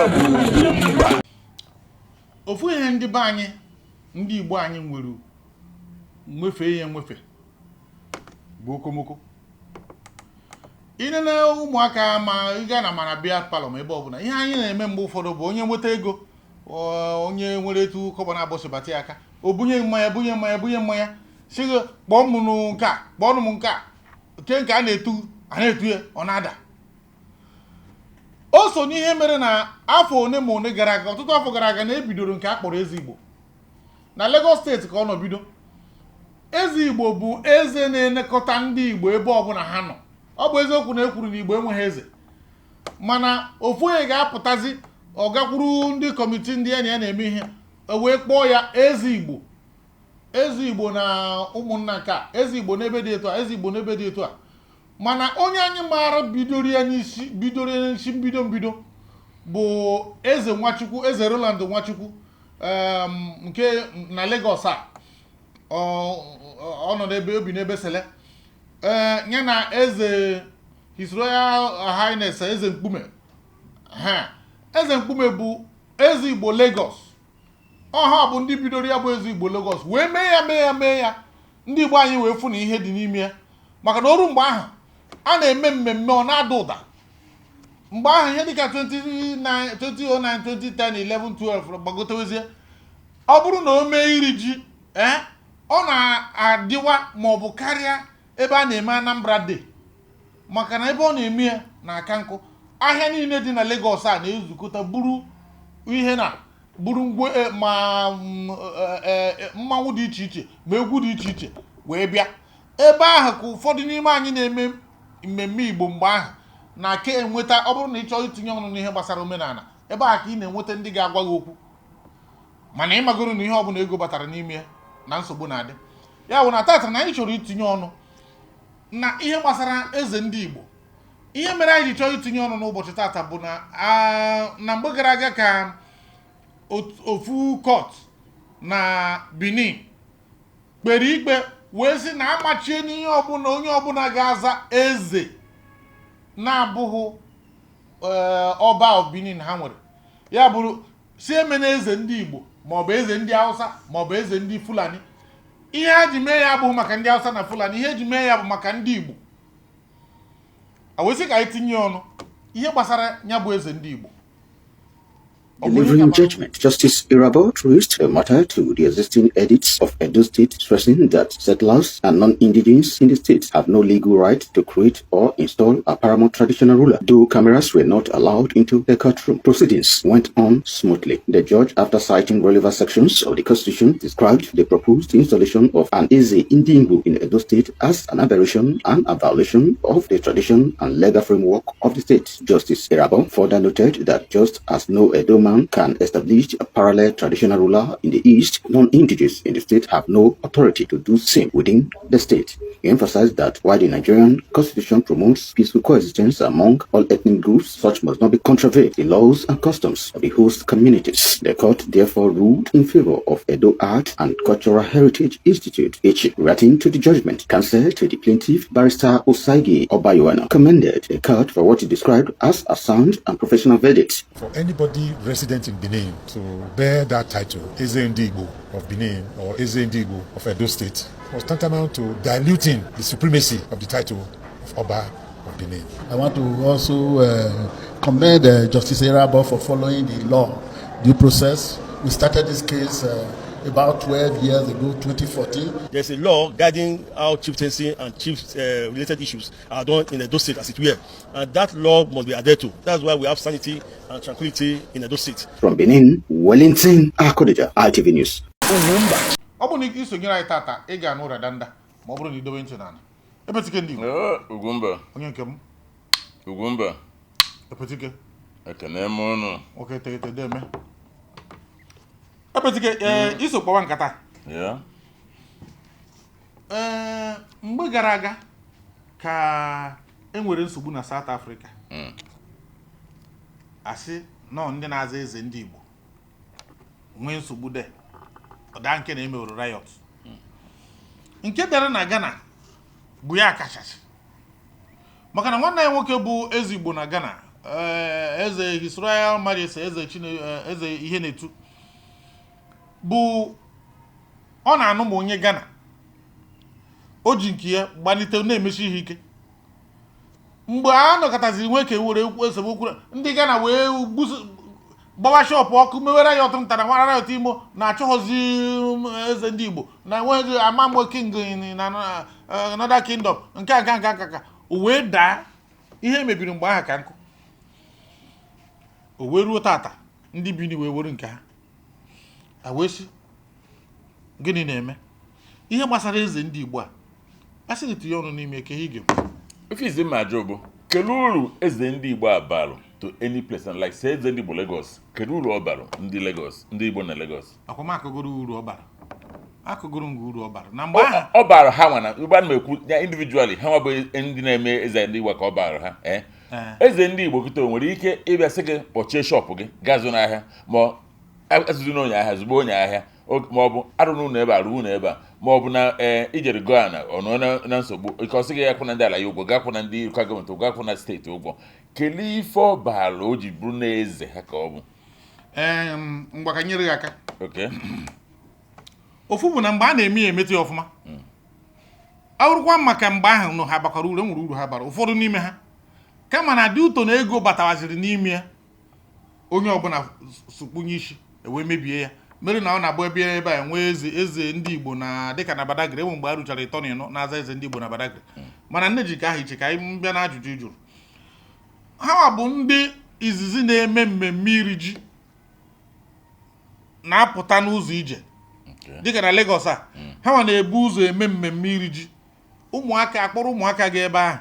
Ọ bụ Ugwumba. Ofu ihe ndị be anyị, ndị Igbo anyị nwere nwefe ihe nwefe bụ okomoko. Inene ụmụaka ma ị gaa na mana beer parlour ma ebe ọbụla, ihe anyị na-eme mgbe ụfọdụ bụ onye nweta ego, onye nwere etu kọbọ na-abọsị bata ya aka, o bunye mmanya, bunye mmanya, bunye mmanya, sị gị kpọọ m nụ nke a, kpọọ m nke a, nke nke a na-etu a na-etu ya, ọ na-ada. O so n'ihe mere na afọ one ma one gara aga, ọtụtụ afọ gara aga, na ebidoro nke a kpọrọ Eze Igbo na Lagos Steeti ka ọ nọ bido. Eze Igbo bụ eze na-elekọta ndị Igbo ebe ọbụla ha nọ. Ọ bụ eziokwu na ekwuru na Igbo enweghị eze, mana ofu onye ga-apụtazi, ọ gakwuru ndị committee ndị ya na ya na-eme ihe, e wee kpọọ ya Eze Igbo, Eze Igbo na ụmụnna nke a, Eze Igbo n'ebe dị etu a, Eze Igbo n'ebe dị etu a. Mana onye anyị maara bidoro ya n'isi, bidoro ya n'isi mbido mbido, bụ Eze Nwachukwu, Eze Roland Nwachukwu, nke na Lagos a. Ọ nọ n'ebe obi n'ebe sele ee ya na eze His Royal Highness Eze Mkpume ha. Eze Mkpume bụ Eze Igbo Lagos. Ọha bụ ndị bidoro ya bụ Eze Igbo Lagos, wee mee ya, mee ya, mee ya, ndị Igbo anyị wee fụ na ihe dị n'ime ya, maka na oru mgbe ahụ a na-eme mmemme, ọ na-ada ụda mgbe ahụ, ihe dịka 29, 2009, 2010, 11, 12 gbagotewezie. Ọ bụrụ na o mee iri ji, ee, ọ na-adịwa ma ọ bụ karịa ebe a na-eme Anambra Day, maka na ebe ọ na-eme ya na-aka nkụ. Ahịa niile dị na Lagos a na-ezukọta buru ihe na buru ngwe ma mmanwụ dị iche iche ma egwu dị iche iche wee bịa ebe ahụ, ka ụfọdụ n'ime anyị na-eme mmemme Igbo mgbe ahụ na ke enweta. Ọ bụrụ na ị chọọ itinye ọnụ n'ihe gbasara omenala, ebe ahụ ka ị na-enweta ndị ga-agwa gị okwu. Mana ịmagoro na ihe ọbụla ego batara n'ime ya na nsogbu na-adị. Ya bụ na tata na anyị chọrọ itinye ọnụ na ihe gbasara eze ndị Igbo. Ihe mere anyị ji chọọ itinye ọnụ n'ụbọchị tata bụ na na mgbe gara aga ka ofu court na Benin kpere ikpe wee sị na amachie n'ihe ọbụla, onye ọbụla ga-aza eze na-abụghị ọba of Benin ha nwere, ya bụrụ si eme na eze ndị Igbo maọbụ eze ndị Hausa maọbụ eze ndị Fulani. Ihe ha ji mee ya abụghị maka ndị Hausa na Fulani, ihe eji mee ya bụ maka ndị Igbo. A wee sị ka anyị tinye ọnụ ihe gbasara ya bụ eze ndị Igbo. Ọ bụ onye Delivering ga-amara- judgment, Justice Irabo traced the matter to the existing edicts of Edo State, stressing that settlers and non-indigenes in the state have no legal right to create or install a paramount traditional ruler. Though cameras were not allowed into the courtroom, proceedings went on smoothly. The judge, after citing relevant sections of the constitution, described the proposed installation of an Eze Ndigbo in Edo State as an aberration and a violation of the tradition and legal framework of the state. Justice Irabo further noted that just as no Edo man can establish a parallel traditional ruler in the east, non-indigenes in the state have no authority to do same within the state. He emphasized that while the Nigerian constitution promotes peaceful coexistence among all ethnic groups, such must not be contravene the laws and customs of the host communities. The court therefore ruled in favor of Edo Art and Cultural Heritage Institute, Echi. Reacting to the judgment, counsel to the plaintiff, Barrister Osagie Obayuana, commended the court for what he described as a sound and professional verdict. For anybody resident in Benin to bear that title, Eze Ndigbo of Benin or Eze Ndigbo of Edo State, was tantamount to diluting the supremacy of the title of Oba of Benin. I want to also commend Justice Irabo for following the law, due process. We started this case about 12 years ago, 2014. There's a law guiding how chieftaincy and chief related issues are done in Edo State, as it were. And that law must be adhered to. That's why we have sanity and tranquility in Edo State. From Benin, Wellington Akodeja, ITV News. Ọ bụrụ na ị sonyere anyị tata, ị ga-anụ ụra danda ma ọ bụrụ na idobe ntị n'ala. Epetike ndị Igbo. Ee, Ugwumba. Onye nke m. Ugwumba. Epetike. Ekene m ụnụ. Nwoke eteghete, deme Epetike. Ee, iso kpọwa nkata. Ee, mgbe gara aga ka e nwere nsogbu na South Africa, asị nọ ndị na-aza eze ndị Igbo nwee nsogbu de ọda nke na-emeworo riot nke bịara na Ghana bụ ya kachasị, maka na nwanne ya nwoke bụ eze Igbo na Ghana. Eze His Royal Majesty Eze Chine Eze Ihenetu bụ ọ na-anụ ma onye Ghana o ji nke ya gbalite na-emesi ihe ike. Mgbe a nọkọtaziri nwe ka were esemokwu, ndị Ghana wee gbawa shop ọkụ, mewere ya ọtụ ntara nwara ya ọtụ imo na-achọghọzi eze ndị Igbo na enweghị amamgbe king na another kingdom nke a nke a nke a nke a. O wee daa ihe mebiri mgbe ahụ ka nkụ o wee ruo tata. Ndị Bini wee were nke ha a wee sị, gịnị na-eme ihe gbasara eze ndị Igbo a? A sị gị tinye ọnụ n'ime ka ihe ị ga-ekwu. Ife izi mma ajụ bụ, kedu uru eze ndị Igbo a balụ to any place? And like say eze ndị Igbo Lagos, kedu uru ọ balụ ndị Lagos, ndị Igbo na Lagos? Akwamakụgoro uru ọ bara, akụgoro ngwa uru ọ bara na mgbe ahụ. Ọ bara ha nwa na ugbo a na-ekwu ya individually, ha nwa bụ ndị na-eme eze ndị Igbo ka ọ bara ha. Eze ndị Igbo kịta, o nwere ike ịbịa sị gị kpọchie shop gị, gaa zụ n'ahịa, ma azụzụ na onye ahịa zụgbo onye ahịa, ma ọ bụ arụ n'ụlọ ebe a, arụ ụlọ ebe a, ma ọ bụ na ee ijere gụọ na ọ nọ na nsogbu ike, ọ sị gị ya kwụ na ndị ala ya ụgwọ, gaa kwụ na ndị local gọọmenti ụgwọ, gaa kwụ na steeti ụgwọ. Kelee ife ọ baala o ji bụrụ na eze ha ka ọ bụ? Ee, ngwa, ka nyere gị aka. Okay. Ofu bụ na mgbe a na-eme ya, emete ya ọfụma. Ọ bụrụkwa maka mgbe ahụ nụ, ha bakwara uru, e nwere uru ha bara ụfọdụ n'ime ha, kama na dị ụtọ na ego batawaziri n'ime ya, onye ọbụla sukpunye isi ewee mebie ya, mere na ọ na-abụ ebe ebe a nwee eze ndị Igbo na dịka na Badagry, enwe mgbe a rụchara ịtọ na ịnọ na-aza eze ndị Igbo na Badagry. Mana nne ji ka ahụ iche ka anyị bịa na ajụjụ ị jụrụ. Ha bụ ndị izizi na-eme mmemme iri ji na-apụta n'ụzọ ije. Dịka na Lagos a, ha nwa na-ebu ụzọ eme mmemme iri ji, ụmụaka akpọrọ ụmụaka ga ebe ahụ.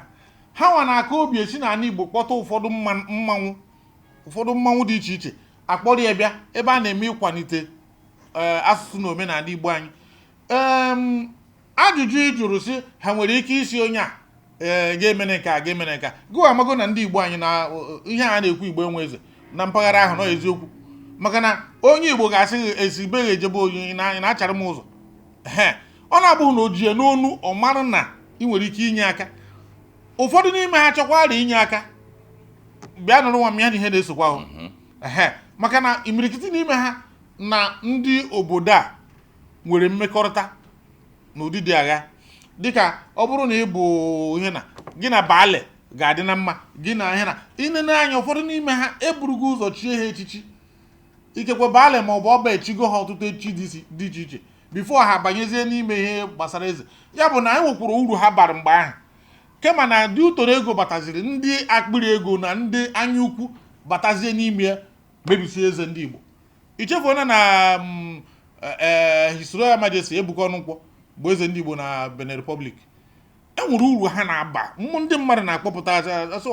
Ha nwa na-aka obi esi n'ala Igbo kpọta ụfọdụ mmanwụ, ụfọdụ mmanwụ dị iche iche, akpọrọ ya bịa ebe a na-eme ịkwalite asụsụ na omenala Igbo anyị. Ajụjụ ị jụrụ si ha nwere ike isi onye a ee ga-emene nke a, ga-emene nke a, gụwa amago na ndị Igbo anyị na ihe a na-ekwu, Igbo enwe eze na mpaghara ahụ nọ eziokwu, maka na onye Igbo ga-asị gị esi be gị ejebe onye na na-achara m ụzọ. Ehe, ọ na-abụghị na o ji ya n'onu, ọ mara na ị nwere ike inye aka. Ụfọdụ n'ime ha chọkwara inye aka, bịa nụrụ nwa m ya na ihe na-esokwa ahụ. Ehe, maka na imirikiti n'ime ha na ndị obodo a nwere mmekọrịta n'ụdị dị agha, dịka ọ bụrụ na ị bụ ihe na gị na baale ga-adị na mma, gị na ihe na inene anya, ụfọdụ n'ime ha eburugo ụzọ chie ha echichi, ikekwe baale ma ọ bụ ọba echigo ha ọtụtụ echichi dị iche iche before ha banyezie n'ime ihe gbasara eze. Ya bụ na e nwekwara uru ha bara mgbe ahụ, kema na dị utoro ego bataziri, ndị akpịrị ego na ndị anya ukwu batazie n'ime ya, mebisie eze ndị Igbo. Ichefuona na His Royal Majesty Ebuka Ọnụnkwọ bụ eze ndị Igbo na Benin Republic. E nwere uru ha na-aba mmụ, ndị mmadụ na-akpọpụta asị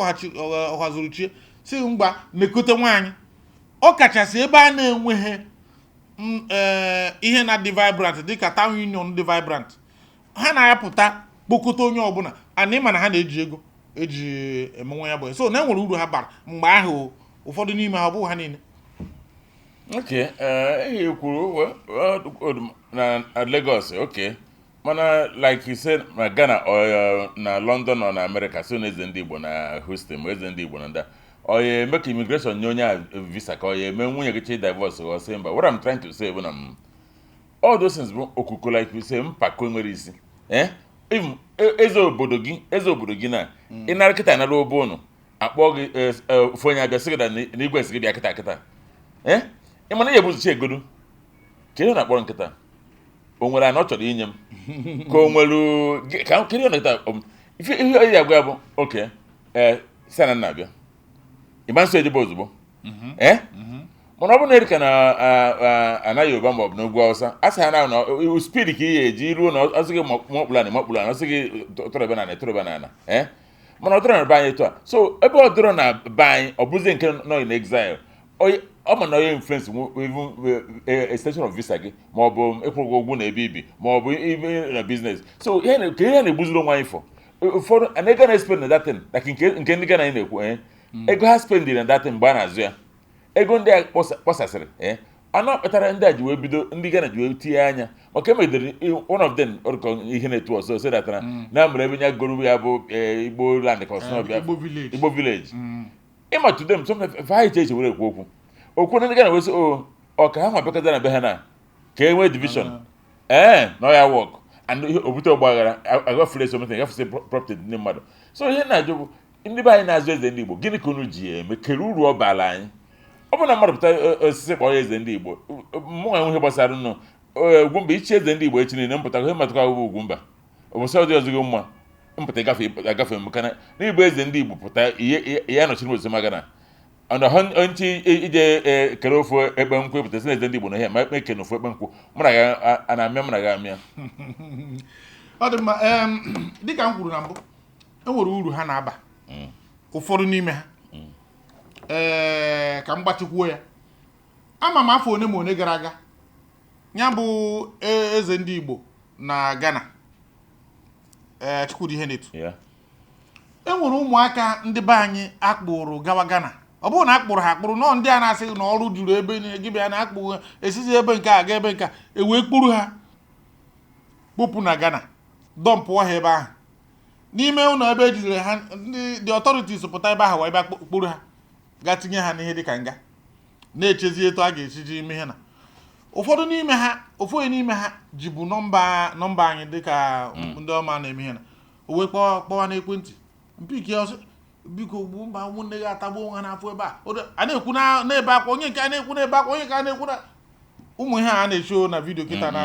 ọhazuru chie si mgba na-ekote nwaanyị, ọ kachasị ebe a na-enweghị ihe na-adị vibrant dịka town union dị vibrant. Ha na-apụta kpokọta onye ọbụla ana ịma na ha na-eji ego eji emenwe ya bụ. So na e nwere uru ha bara mgbe ahụ, ụfọdụ n'ime ha, ọ bụghị ha niile. Okay, ihe kwuru na Lagos, okay, mana like you said, na Ghana or na London or na America, so na eze ndị Igbo na Houston, ma eze ndị Igbo na ndị a, ọ ya eme ka immigration nye onye a visa, ka ọ ya eme nwunye gị chi divorce, ọ sị mba. What I'm trying to say bụ na all those things bụ okuko, like you say, mpako nwere isi. Even eze obodo gị, eze obodo gị na ị nara kịta nara obe ụnụ akpọ gị, ofu onye abịa sị gị na igwe sị gị bịa kịta kịta, ị mana ya ebuzuchi egodu ka ihe na-akpọrọ nkịta o nwere ana ọ chọrọ inye m, ka o nwere ka kedu ihe na ife ihe ya agwa ya bụ oke ee si na nna abịa ịma nso ejebe ozugbo. Mana ọ bụrụ na erika na ana Yoruba ma ọ bụ n'ugwu Awụsa, a sị ha na speed ka ị ga-eji ruo na ọsị gị makpụrụ ana makpụrụ ana, ọsị gị tụrụbe na ana tụrụbe na ana. Mana ọ dịrọ na be anyị etu a. So ebe ọ dịrọ na be anyị, ọ bụzie nke nọ in exile, ọ ma na onye influence even extension of visa gị, ma ọ bụ ịkwụ ụgwọ ụgwọ na ebe ibi, ma ọ bụ ibe na business. So ihe ka ihe na-egbuziri onwe anyị fọ ụfọdụ ana ego na-spend na that thing, like nke ndị Ghana anyị na-ekwu, ego ha spend na that thing mgbe a na-azụ ya, ego ndị a kpọsasịrị, anụ kpatara ndị a ji wee bido, ndị Ghana ji wee tinye anya maka emegidere one of them ọdụkọ ihe na-etu ọzọ so that na mere ebe nya goro ya bụ Igbo land ka ọsọ Igbo village. Igbo village. Ịma to them, sometimes fa iche iche were ekwu okwu okwu ndị Ghana wee sị, o ọ ka ha nwa bịakọta na be ha na ka e nwee division, ee, na ọ ya work and ihe obute ọgba aghara, agafere something, gafese property ndị mmadụ. So ihe na-ajụ bụ, ndị be anyị na-azụ eze ndị Igbo, gịnị ka unu ji ya eme? Kere uru ọ baala anyị? Ọ bụrụ na mmadụ pụta osisi kpọọ ya eze ndị Igbo, mụ nwa ihe gbasara nnụ Ugwumba, ichi eze ndị Igbo echi niile mpụta ihe metụkwa bụ Ugwumba obosi ọdị ọzọ gị mma mpụta ịgafe agafe m kana n'igbo eze ndị Igbo pụta ihe ihe nọchiri m osimaka na ọnọ nchi ije kere ofu ekpe nkwụ pụta si na eze ndị Igbo na ihe ma ekpe kene ofu ekpe nkwụ mụ na ya a na-amịa, mụ na ya amịa. Ọ dị mma. Dịka m kwuru na mbụ, e nwere uru ha na-aba ụfọdụ n'ime ha. Ee, ka m gbachikwuo ya. Ama m afọ one ma one gara aga, ya bụ eze ndị Igbo na Ghana, ee, Chukwudi Ihenetu, e nwere ụmụaka ndị be anyị akpụrụ gawa Ghana. Ọ bụrụ na akpụrụ ha akpụrụ nọọ, ndị a na-asị na ọrụ juru ebe niile, gị bịa na akpụ ha esizi ebe nke a ga ebe nke a, ewee kpụrụ ha kpụpụ na Ghana, dumpụọ ha ebe ahụ n'ime ụlọ ebe ejidere ha. Ndị the authorities pụta ebe ahụ wee bịa kpụrụ ha gaa tinye ha n'ihe dịka nga, na-echezi etu a ga-esi ji ime ihe. Na ụfọdụ n'ime ha, ofu onye n'ime ha jibu nọmba anyị dịka ndị ọma na-eme ihe na o wee kpọwa n'ekwentị mpiki ya, ọsị, "Biko, gbuo mba, ụmụnne gị atagbuo onwe ha n'afọ ebe a." A na-ekwu na-ebe akwa, onye nke a na-ekwu na-ebe akwa, onye nke a na-ekwu na ụmụ ihe a na-echo na video kịta na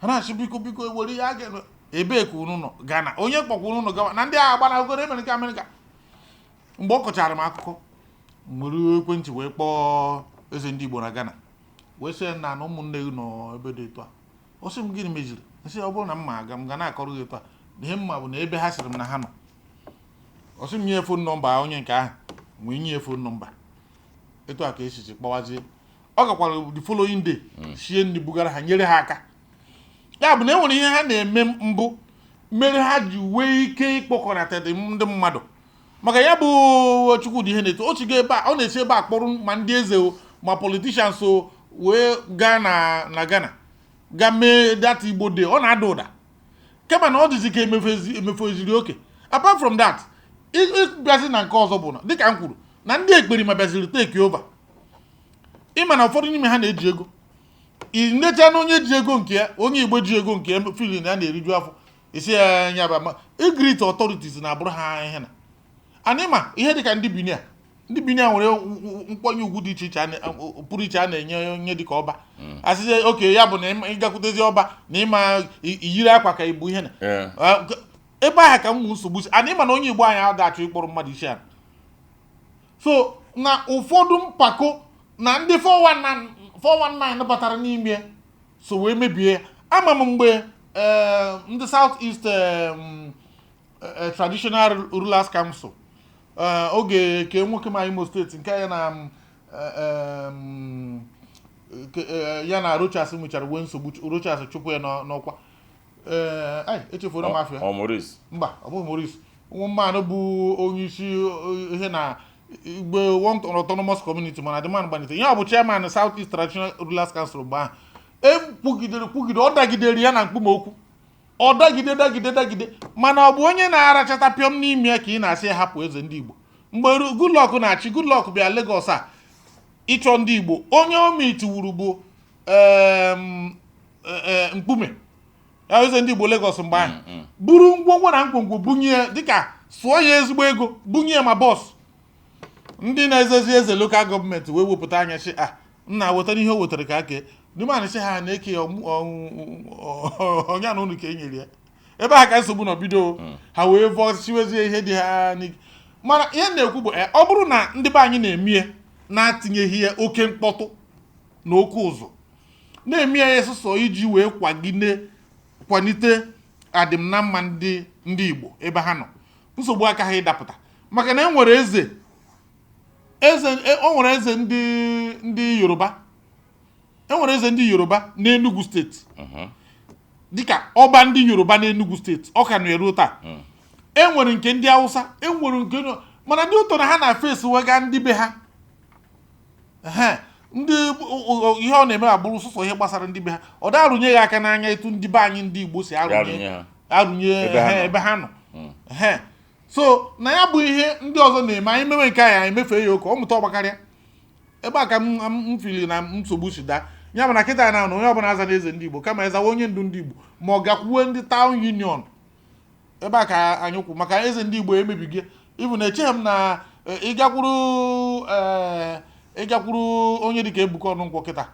ha na-achị, "Biko, biko, were ihe a ga ebee ka unu nọ Ghana, onye kpọkwuru unu gawa na ndị agha gbanagoro emere nke Amerịka." Mgbe ọ kọchara m akụkọ, m were ekwentị wee kpọọ eze ndị Igbo na Ghana, wee sị ya na ụmụnne gị nọ ebe dị etu a. Ọ sị m, "Gịnị meziri?" Nsị, "Ọ bụrụ na m ma aga, m ga na-akọrọ gị etu a, na ihe mma bụ na ebe ha sịrị m na ha nọ." Ọ sị m nye phone number onye nke ahụ, wee nye phone number. Etu a ka esichi kpọwazie. Ọ gakwara the following day, sie nri bugara ha, nyere ha aka. Ya bụ na e nwere ihe ha na-eme mbụ mere ha ji nwee ike ịkpọkọnata ndị mmadụ. Maka ya bụ Chukwudi Ihenetu, o chigo ebe a, ọ na-esi ebe a kpọrọ ma ndị eze o, ma politicians o, wee gaa na Ghana ga mee that Igbo Day. Ọ na-ada ụda kama na ọ dịzi ka emefeziri oke. Apart from that, ịbịazi na nke ọzọ bụ na, dịka m kwuru, na ndị ekperima bịaziri take over. Ịma na ụfọdụ n'ime ha na-eji ego inecha na onye ji ego nke ya, onye Igbo ji ego nke ya, feeling ya na-eriju afọ isi ya nya ba ma igreet authorities na-abụrụ ha ihe na anyị ma ihe dịka ndị Benin a. Ndị Benin a nwere nkwanye ugwu dị iche iche pụrụ iche a na-enye onye dịka ọba. Asịzie oke ya bụ na ịgakwutezi ọba na ịma iyiri akwa ka ibu ihe na ebe ahụ ka ụmụ nsogbu si anyị. Ma na onye Igbo anyị ada achọ ịkpọrọ mmadụ isi ala. So na ụfọdụ mpako na ndị 419 419 batara n'ime so wee mebie ya. Ama m mgbe ndị South East Traditional Rulers Council, oge ke nwoke ma Imo Steeti nke ya na ya na Rochas nwechara wee nsogbu, Rochas chụpụ ya n'ọkwa. Ai, echefuola m afọ ya. Ọ Maurice? Mba, ọ bụghị Maurice. Mmanụ bụ onye isi ihe na igbe one autonomous community, mana the man gbanite ya, ọ bụ chairman South East Traditional Rulers Council mgbe ahụ. E kwugidere kwugide, ọ dagidere ya na mkpume okwu, ọ dagide dagide dagide, mana ọ bụ onye na-arachata pịọm n'ime ya ka ị na-asị ya hapụ eze ndị Igbo. Mgbe Goodluck na-achị, Goodluck bịa Lagos a ịchọ ndị Igbo, onye o mitiwuru bụ mkpume ya, eze ndị Igbo Lagos mgbe ahụ, buru ngwongwo na ngwongwo bunye ya, dịka sụọ ya ezigbo ego, bunye ya ma bus. Ndị na-ezezi eze local government wee wepụta anya sị, a nna wetara ihe o wetara ka ake ndị mmadụ sị ha na-eke ya ọnya na unu ka e nyere ya. Ebe ha ka nsogbu nọ bido, ha wee vọsiwezie ihe dị ha n'ike. Mana ihe m na-ekwu bụ, ọ bụrụ na ndị be anyị na-emie na-atinyeghị ya oke mkpọtụ na oke ụzụ, na-eme ya sụsọ iji wee kwagide kwalite adịm na mma ndị Igbo ebe ha nọ, nsogbu akaghị ịdapụta. Maka na e nwere eze eze o nwere eze ndị Yoruba, e nwere eze ndị Yoruba n'Enugu Steeti, dịka ọba ndị Yoruba n'Enugu Steeti, ọ ka na-eru taa. E nwere nke ndị Hausa, e nwere nke, mana ndị ụtọ na ha na fesi wega ndị be ha. Ehe, ndị ihe ọ na-eme abụrụ sụsọ ihe gbasara ndị be ha, ọ da arụnye ya aka n'anya etu ndị be anyị ndị Igbo si arụnye arụnye ha arụnye ebe ha ehe, nọ. Ebe ha nọ. Ehe. So na ya bụ ihe ndị ọzọ na-eme, anyị mewe nke anyị, anyị mefee ya oke, ọ mụta ọgbakarịa. Ebe a ka m fili na nsogbu si daa. Ya bụ na kịta na onye ọbụla aza na eze ndị Igbo, kama ịzawa onye ndu ndị Igbo, ma ọ gakwuwe ndị town union. Ebe a ka anyị kwu maka eze ndị Igbo emebigo. Ibu na echeghị m na ịgakwuru onye dịka Ebuka Ọnụnkwọ kịta,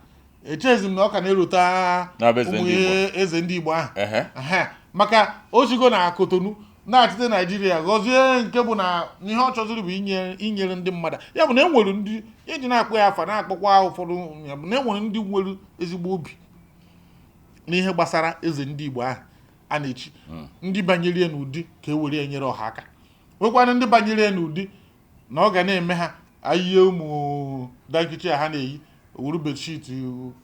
echeghịzi m na ọ ka na-erota Na-abụ eze ụmụ ndị Igbo. ihe eze ndị Igbo ahụ. Ehe. Maka o sigo na Kotonu na-achịte Naijiria, gọzie nke bụ na ihe ọ chọziri bụ inyere ndị mmadụ. Ya bụ na e nwere ndị eji na-akpọ ya afa, na-akpọkwa ụfọdụ. Ya bụ na e nwere ndị nwere ezigbo obi n'ihe gbasara eze ndị Igbo ahụ a na-echi, ndị banyere ya n'ụdị ka e were ya nyere ọha aka, nwekwana ndị banyere ya n'ụdị na ọ ga na-eme ha ahịhịa, ụmụ dankichi a ha na-eyi wuru bedsheet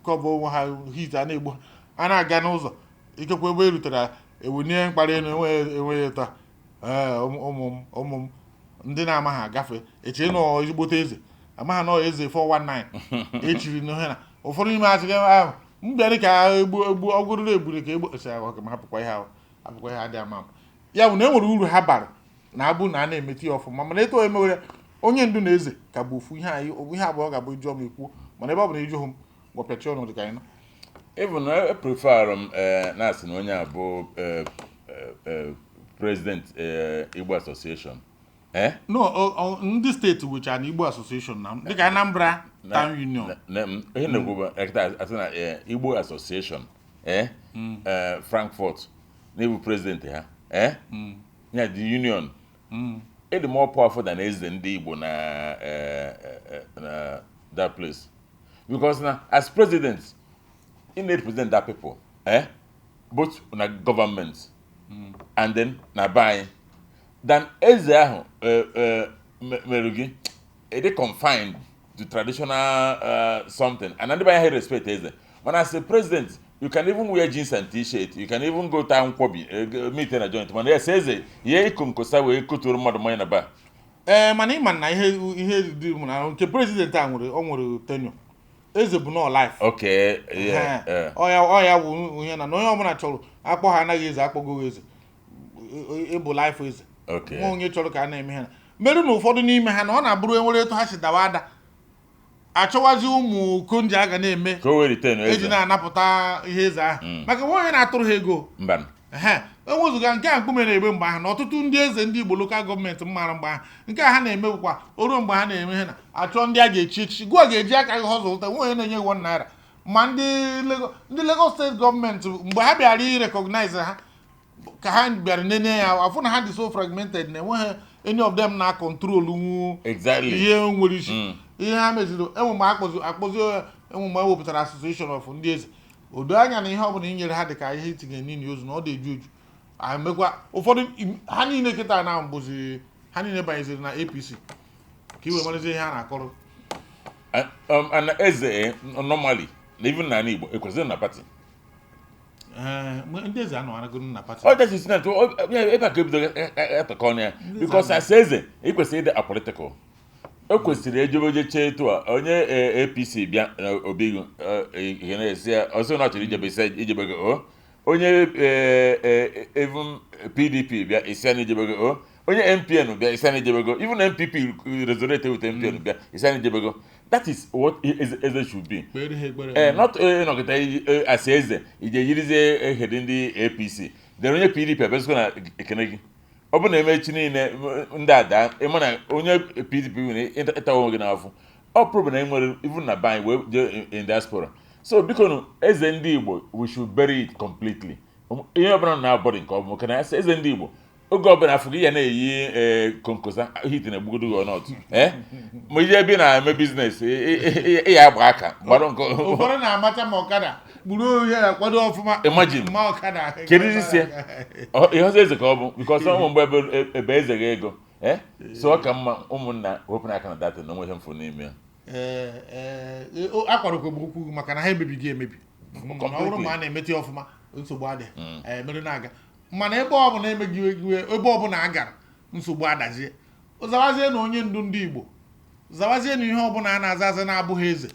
cover onwe ha, heat a na-egbu ha, a na-aga n'ụzọ, ikekwe ebe e rutere ewunie mkparị elu, enweghị taa. Ee, ụmụ m ndị na-amaghị agafe echee nọ ezigbote eze, amaghị nọ eze 419 echiri n'ihe na ụfọdụ n'ime ha sị ahụ m bịara ka egbu egbu ọgụrụrụ egburu ka egbu sị ahụ ka m hapụkwa ihe ahụ, hapụkwa ihe adịghị ama ama. Ya bụ na e nwere uru ha bara na abụ na a na-emeti ya ọfụma, mana etu emewere onye ndu na eze ka bụ ofu ihe. Anyị ihe abụọ ga-abụ ịjụọ m ekwuo, mana ebe ọ bụ na ịjụghị m, gwapịachi ọnụ dị ka anyị nọ. Even na prefer m na-asị na onye a bụ president Igbo Association. No, ndị steeti nwechara na Igbo Association na dịka Anambra Town Union. Ihe na-ekwu bụ ekita asị na Igbo Association Frankfurt na-ebu president ha, ya the union it dị more powerful than eze ndị Igbo na that place, because na as president ị na-represent that people, both na government and then na be anyị, than eze ahụ mere gị ịdị confined to traditional something, and ndị be anyị respect eze. Mana as a president, you can even wear jeans and t-shirt, you can even go taa nkwobi, meet na joint, mana yes, eze ihe ikonkosa wee koturu mmadụ mmanya na bar. Ee, mana ịma na ihe dị m na nke president a nwere, o nwere tenure. Eze bụ nọ life. Okay, yeah. Ọ ya bụ ihe na onye ọbụla chọrọ akpọ ha anaghị eze, akpọgo eze, ịbụ life eze. Nwa onye chọrọ ka a na-eme ha merụ na ụfọdụ n'ime ha na ọ na-abụrụ enwere etu ha si dawa ada, achọwazi ụmụ konji a ga na-eme ka o wee retain eji eze. Na-anapụta ihe eze ahụ, maka nwa onye na-atụrụ ha ego. Mba. Ehe, enwezụga nke a mkpume na-egbe mgbe ahụ na ọtụtụ ndị eze ndị Igbo local government mara mgbe ahụ nke a ha na-eme bụkwa o ruo mgbe ha na-eme ihe na achọ ndị a ga-echi echichi, gụọ ga-eji aka gị họzụlta nwe onye na-enye gị 1 naira. Ma ndị Lagos steeti gọọmenti, mgbe ha bịara irecognize ha, ka ha bịara nene ya, afụ na ha dị so fragmented na enweghị any of them na control nwu ihe nwere isi. Ihe ha meziri, enwe mgbe akpọzi, enwe mgbe e wepụtara association of ndị eze. O doo anya na ihe ọbụla inyere ha dị ka ihe itinye n'ili ozu, na ọ dị eju eju. Emekwa ụfọdụ ha niile kịta na bụzi ha niile banyeziri na APC ka i wee marazie ihe a na-akọrọ. And eze normally na even n'ala Igbo ekwesịrị na party. Ee, ndị eze anọgharago na party. Ọ that is not ebe a ka ebido atọkọ ọnụ ya, because as eze ị kwesịrị ịdị apolitical. O kwesịrị ejebe oje chee etu a onye APC bịa na obi gị, ihe na-esi ya ọsọ na ọ chọrọ ijebe isi ijebe gị, o onye even PDP bịa isi ya na ijebe gị, o onye NPN bịa isi ya na ijebe gị, even NPP resonate with NPN bịa isi ya na ijebe gị. That is what eze should be. Kpere ha ekpere. Ee, not ịnọkịta asị eze ije yirizie ehedi ndị APC dere onye PDP abịazikwa na ekene gị. Ọ bụ na emechi niile ndị ada ịma na onye PDP nwere ịta onwe gị n'afọ. Ọ problem na enwere even na be anyị wee jee in diaspora. So biko nụ, eze ndị Igbo, we should bury it completely. Ihe ọbụla na-abọdị nke ọ bụ maka na asị eze ndị Igbo, oge ọbụla afọ gị ya na-eyi ee konkosa, heat na-egbugodo gị ọnọt ee, ma ije ebe ị na-eme business, ị ya agba aka gbara nke. Ụfọdụ na-amacha ma ọkada gburu ihe ya kwado ọfụma. Imagine. Ma ọkada. Kedu isi ya? Ihe ọzọ eze ka ọ bụ, because ụmụ mgbe ebe eze gị ego so ọ ka mma ụmụnna wepụ n'aka na data na onwe ihe mfu n'ime ya. Ee, akwadokwa m okwu maka na ha emebighị emebi. Na ọ bụrụ ma a na-emete ya ọfụma, nsogbu adịghị. Ee, mere na-aga, mana ebe ọ bụla emeghị ebe ọ bụla a gara, nsogbu adazie. Zawazie na onye ndu ndị Igbo, zawazie na ihe ọbụla a na-aza aza na-abụghị eze.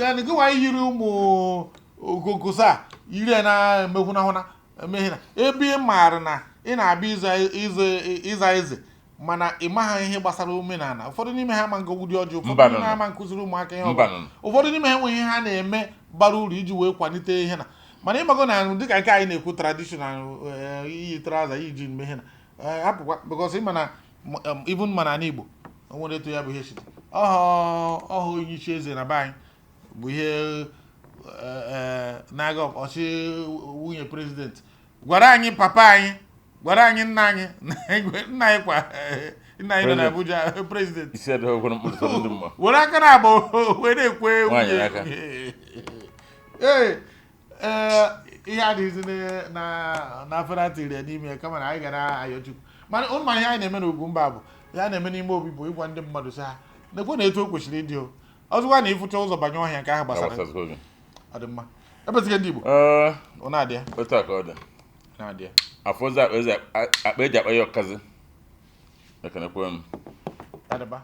Yani gịwa yiri ụmụ okokosa yiri ya na-emekwunahụna emeghe na ebe ị maara na ị na-abịa ịza eze. Mana ị maha ihe gbasara omenala. Ụfọdụ n'ime ha ama ngọgbu dị ọjọọ, ụfọdụ Mba n'ime nọ. ha ama nkụziri ụmụaka ihe Mba ọbụla. nọ. Ụfọdụ n'ime ha enweghị ihe ha na-eme bara uru iji wee kwalite ihe na. Mana ịmago na dịka nke anyị na-ekwu, traditional, iyi trouser, iyi jean, ihe na hapụkwa, because ịma na even ma n'ala Igbo, o nwere etu ya bụ ihe siri ọhọ ọhụ. Onye isi eze na be anyị bụ ihe na-aga ọchị nwunye president gwara anyị, papa anyị gwara anyị, nna anyị, nna anyị kwa, nna anyị nọ President. n'Abuja, president Isi adịghị mkpụrụ ndị mmụọ. Were aka na abụ wee na-ekwe Nwaanyị nwunye. aka. Ee, ihe adịghịzi na afere atịrị ya n'ime ya, kama na anyị gara ayọ Chukwu. Mana ụmụ ihe anyị na-eme n'Ugwumba bụ ihe a na-eme n'ime obi bụ ịgwa ndị mmadụ sị ha na-ekwe na etu o kwesịrị ịdị. O ọzọkwa na ịfụcha ụzọ banye ọhịa, nke ahụ gbasara. Gbasara gị. Ọ dị mma. Ebezike ndị Igbo, Ee, ọ na-adị ya. Otu a ka ọ dị. Na-adị ya. Afọ ụzọ akpa eze akpa eji akpa ya ọkazi. Ekenekwe m. Adịba.